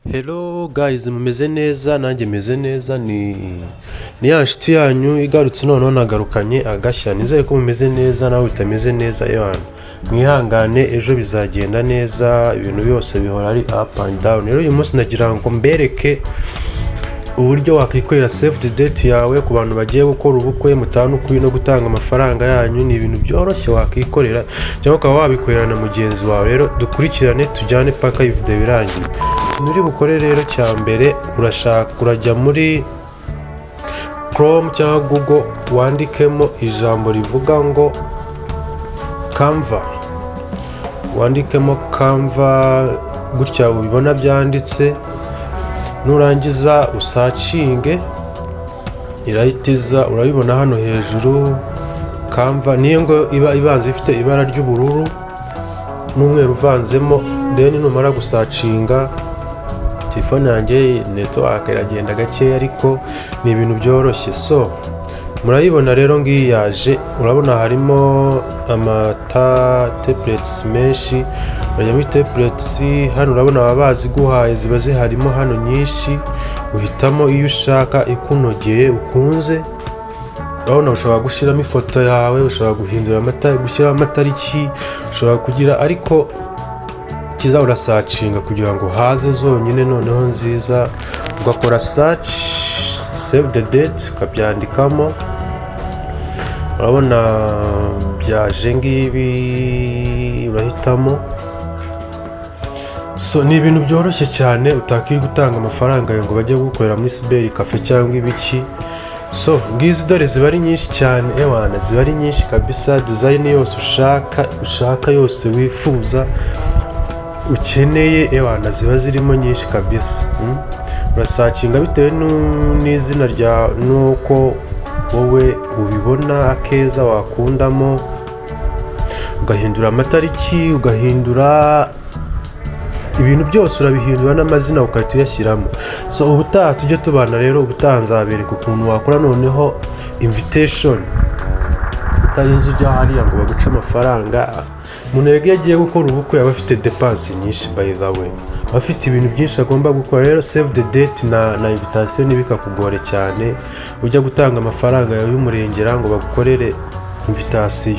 Hello guys, mumeze neza? Nanjye meze neza. Ni ya nshuti yanyu igarutse. Noneho nagarukanye agashya. Nizere ko mumeze neza. Nawe utameze neza, ewana, mwihangane, ejo bizagenda neza. Ibintu byose bihora ari up and down. Rero uyu munsi nagira ngo mbereke uburyo wakwikorera save the date yawe ku bantu bagiye gukora ubukwe mutandukanye no gutanga amafaranga yanyu. Ni ibintu byoroshye wakikorera cyangwa ukaba wabikorera na mugenzi wawe. Rero dukurikirane, tujyane paka iyi video irangiye. Ikintu uri bukore rero cya mbere, urashaka urajya muri Chrome cyangwa Google, wandikemo ijambo rivuga ngo Canva. Wandikemo Canva gutya ubibona byanditse. Nurangiza usearchinge, irahita iza. Urabibona hano hejuru, Canva niyo ngo iba ibanza ifite ibara ry'ubururu n'umweru uvanzemo. Then numara gusearchinga, telefone yanjye network iragenda gakeya, ariko ni ibintu byoroshye. So murayibona rero, ngiyi yaje. Urabona harimo amata templates menshi. Urajya muri templates hano, urabona baba baziguhaye, ziba ziharimo hano nyinshi. Uhitamo iyo ushaka ikunogeye, ukunze. Urabona ushobora gushyiramo ifoto yawe, ushobora guhindura amata, gushyiramo amatariki, ushobora kugira, ariko kiza urasearchinga kugira ngo haze zonyine noneho nziza. Ugakora search save the date, ukabyandikamo. Urabona byaje ngibi, urahitamo. So ni ibintu byoroshye cyane, utakwiye gutanga amafaranga yawe ngo bajye gukorera muri cyber cafe cyangwa ibiki. So ngizi dore ziba ari nyinshi cyane, ewana, ziba ari nyinshi kabisa. Design yose ushaka yose wifuza, ukeneye, ewana, ziba zirimo nyinshi kabisa. Urasearchinga bitewe n'izina rya n'uko wowe ubibona akeza wakundamo, ugahindura amatariki, ugahindura ibintu byose, urabihindura n'amazina ugahita uyashyiramo. So ubutaha tujye tubana rero, ubutaha nzabereka ukuntu wakora noneho invitation utarinze ujya hariya ngo baguce amafaranga. Umuntu rero iyo agiye gukora ubukwe aba afite dépenses nyinshi, by the way, aba afite ibintu byinshi agomba gukora. Rero save the date na invitation ntibikakugore cyane ujya gutanga amafaranga yawe y'umurengera ngo bagukorere invitation.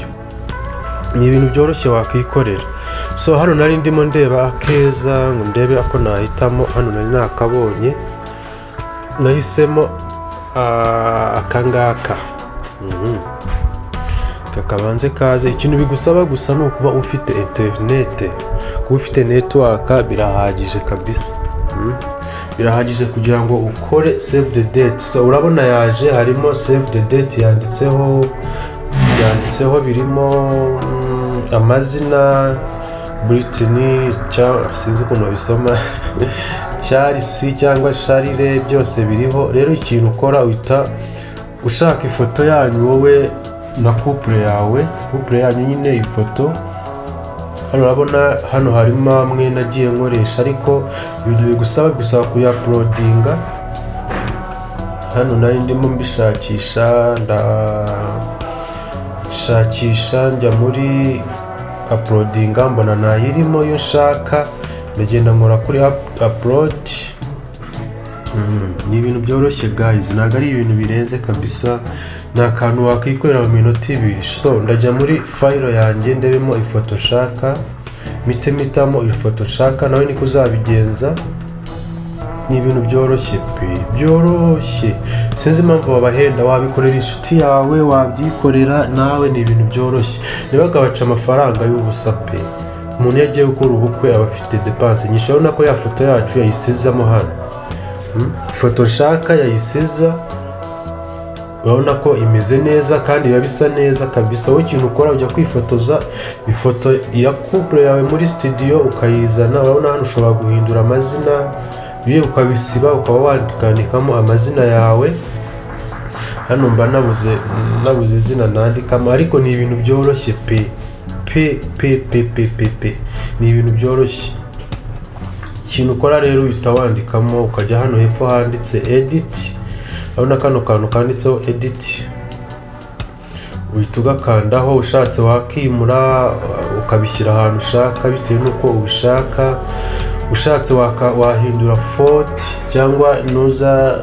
Ni ibintu byoroshye wakwikorera. So hano nari ndimo ndeba akeza ngo ndebe ako nahitamo. Hano nari nakabonye, nahisemo akangaka. Kakabanze kaze. Ikintu bigusaba gusa ni ukuba ufite interinete, kuba ufite network birahagije kabisa. Birahagije kugira ngo ukore save the date. So urabona yaje, harimo save the date yanditseho, byanditseho, birimo amazina Britney cyangwa sinzi ukuntu babisoma, Charles cyangwa Charles, byose biriho. Rero ikintu ukora, uhita ushaka ifoto yanyu wowe na couple yawe, couple yanyu nyine, ifoto. Hano urabona hano harimo amwe nagiye nkoresha, ariko ibintu bigusaba kuyauploadinga. Hano nari ndimo mbishakisha, ndashakisha, njya muri uploadinga, mbona ntayirimo iyo nshaka, ndagenda nkora kuri upload. Ni ibintu byoroshye guys, ntabwo ari ibintu birenze kabisa, ni akantu wakwikorera mu minota 2. So ndajya muri file yanjye, ndebemo ifoto nshaka, mpite mpitamo ifoto nshaka. Nawe niko uzabigenza. Ni ibintu byoroshye pe, byoroshye. Sinzi impamvu babahenda. Wabikorera inshuti yawe, wabyikorera nawe, ni ibintu byoroshye. Ntibakabace amafaranga y'ubusa pe. Umuntu iyo agiye gukora ubukwe aba afite dépenses nyinshi. Urabona ko ya foto yacu yayisizemo hano. Ifoto nshaka yayisiza, urabona ko imeze neza kandi biba bisa neza kabisa. Wowe ikintu ukora, ujya kwifotoza ifoto ya couple yawe muri studio, ukayizana. Urabona hano ushobora guhindura amazina, iyo ukabisiba, ukaba wandikandikamo amazina yawe. Hano mba nabuze izina nandikamo, ariko ni ibintu byoroshye pe, pe pe pe pe pe pe, ni ibintu byoroshye. Ikintu ukora rero, uhita wandikamo, ukajya hano hepfo handitse edit. Urabona kano kantu kanditseho edit, uhita ugakandaho. Ushatse wakimura, ukabishyira ahantu ushaka bitewe n'uko ubishaka. Ushatse wahindura font cyangwa nuza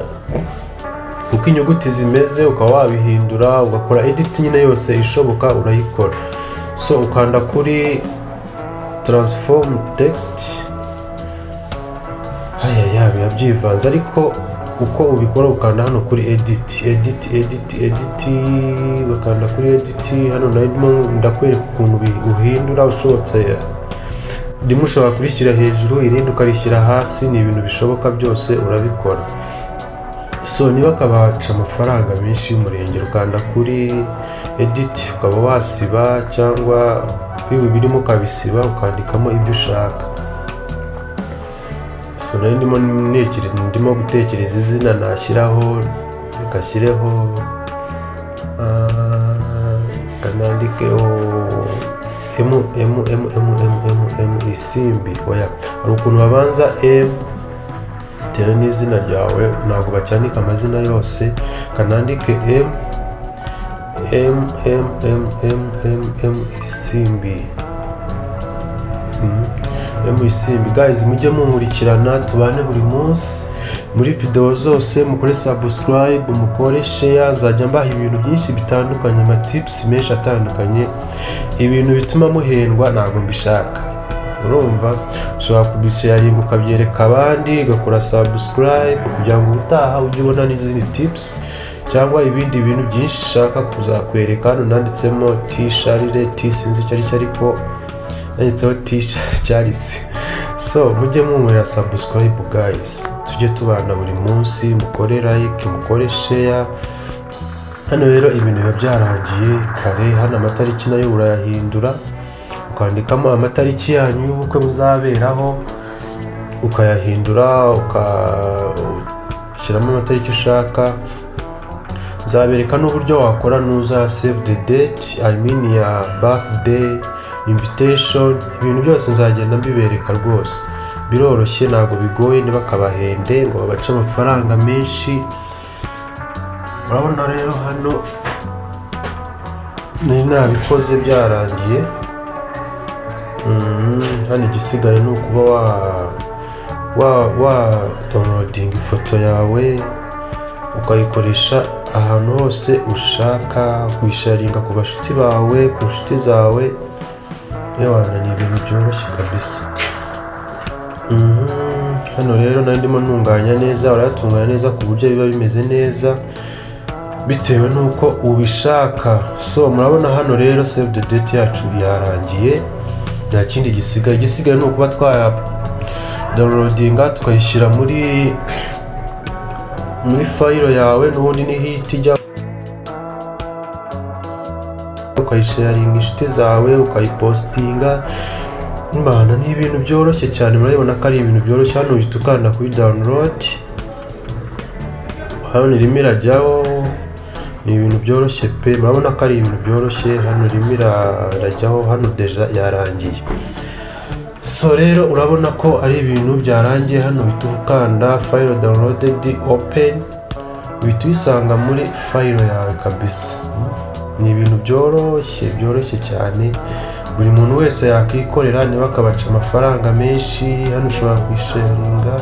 uko inyuguti zimeze, ukaba wabihindura, ugakora edit nyine yose ishoboka urayikora. So ukanda kuri transform text. Aya biba byivanze, ariko uko ubikora, ukanda hano kuri edit, edit, edit, edit, ugakanda kuri edit. Hano narimo ndakwereka ukuntu uhindura. Ushobotse rimwe ushobora kurishyira hejuru, irindi ukarishyira hasi. Ni ibintu bishoboka byose, urabikora. So niba akabaca amafaranga menshi y'umurengero, ukanda kuri edit, ukaba wasiba cyangwa ibi birimo ukabisiba, ukandikamo ibyo ushaka. So nari ndimo ndimo gutekereza izina nashyiraho. Reka nshyireho, reka nandikeho M M M M M M M Isimbi. Oya, hari ukuntu babanza M bitewe n'izina ryawe, ntabwo bacyandika amazina yose. Kanandike M M M M M M M Isimbi. M Isimbi. Guys, mujye munkurikirana, tubane buri munsi muri video zose, mukore subscribe, mukore share. Nzajya mbaha ibintu byinshi bitandukanye, ama tips menshi atandukanye. Ibintu bituma muhendwa ntabwo mbishaka. Urumva ushobora kubisharinga, ukabyereka abandi, ugakora subscribe kugira ngo ubutaha ujye ubona n'izindi tips cyangwa ibindi bintu byinshi ushaka kuzakwereka. Hano nanditsemo T Sharire T, sinzi icyo ari cyo, ariko nanditseho T Charles. So mujye munkorera subscribe guys, tujye tubana buri munsi, mukore like, mukore share. Hano rero ibintu biba byarangiye kare. Hano amatariki nayo urayahindura, ukandikamo amatariki yanyu y'ubukwe muzaberaho, ukayahindura, ugashyiramo amatariki ushaka. Nzabereka n'uburyo wakora nuza save the date, I mean ya birthday invitation. Ibintu byose nzagenda mbibereka rwose, biroroshye, ntabwo bigoye. Ntibakabahende ngo babace amafaranga menshi. Urabona rero hano nari nabikoze byarangiye. Hano igisigaye ni ukuba wa downloading ifoto yawe, ukayikoresha ahantu hose ushaka, kuyisharinga ku bashuti bawe, ku nshuti zawe. Yewana, ni ibintu byoroshye kabisa. Hano rero nari ndimo ntunganya neza. Urayatunganya neza ku buryo biba bimeze neza bitewe n'uko ubishaka. So murabona hano rero save the date yacu yarangiye, nta kindi gisigaye. Igisigaye ni ukuba twaya downloadinga, tukayishyira muri file yawe. N'ubundi niho ihita ijya, ukayisharinga inshuti zawe, ukayipostinga. Imana, ni ibintu byoroshye cyane, murabibona ko ari ibintu byoroshye. Hano uhita ukanda kuri download, hano irimo irajyaho. Ni ibintu byoroshye pe, murabona ko ari ibintu byoroshye. Hano irimo irajyaho, hano déjà yarangiye. So rero urabona ko ari ibintu byarangiye. Hano uhita ukanda file downloaded, open, uhita uyisanga muri file yawe kabisa. Ni ibintu byoroshye, byoroshye cyane, buri muntu wese yakikorera, ntibakabaca amafaranga menshi. Hano ushobora kuyisharinga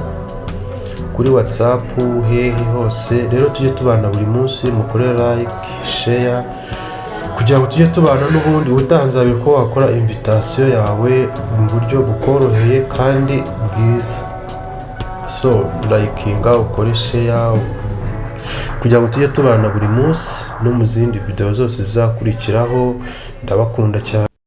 kuri WhatsApp, hehe hose. Rero tujye tubana buri munsi, mukore like, share kugira ngo tujye tubana. N'ubundi ubutaha nzabikora ko wakora invitation yawe mu buryo bukoroheye kandi bwiza. So likinga, ukore share kugira ngo tujye tubana buri munsi no mu zindi video zose zizakurikiraho. Ndabakunda cyane.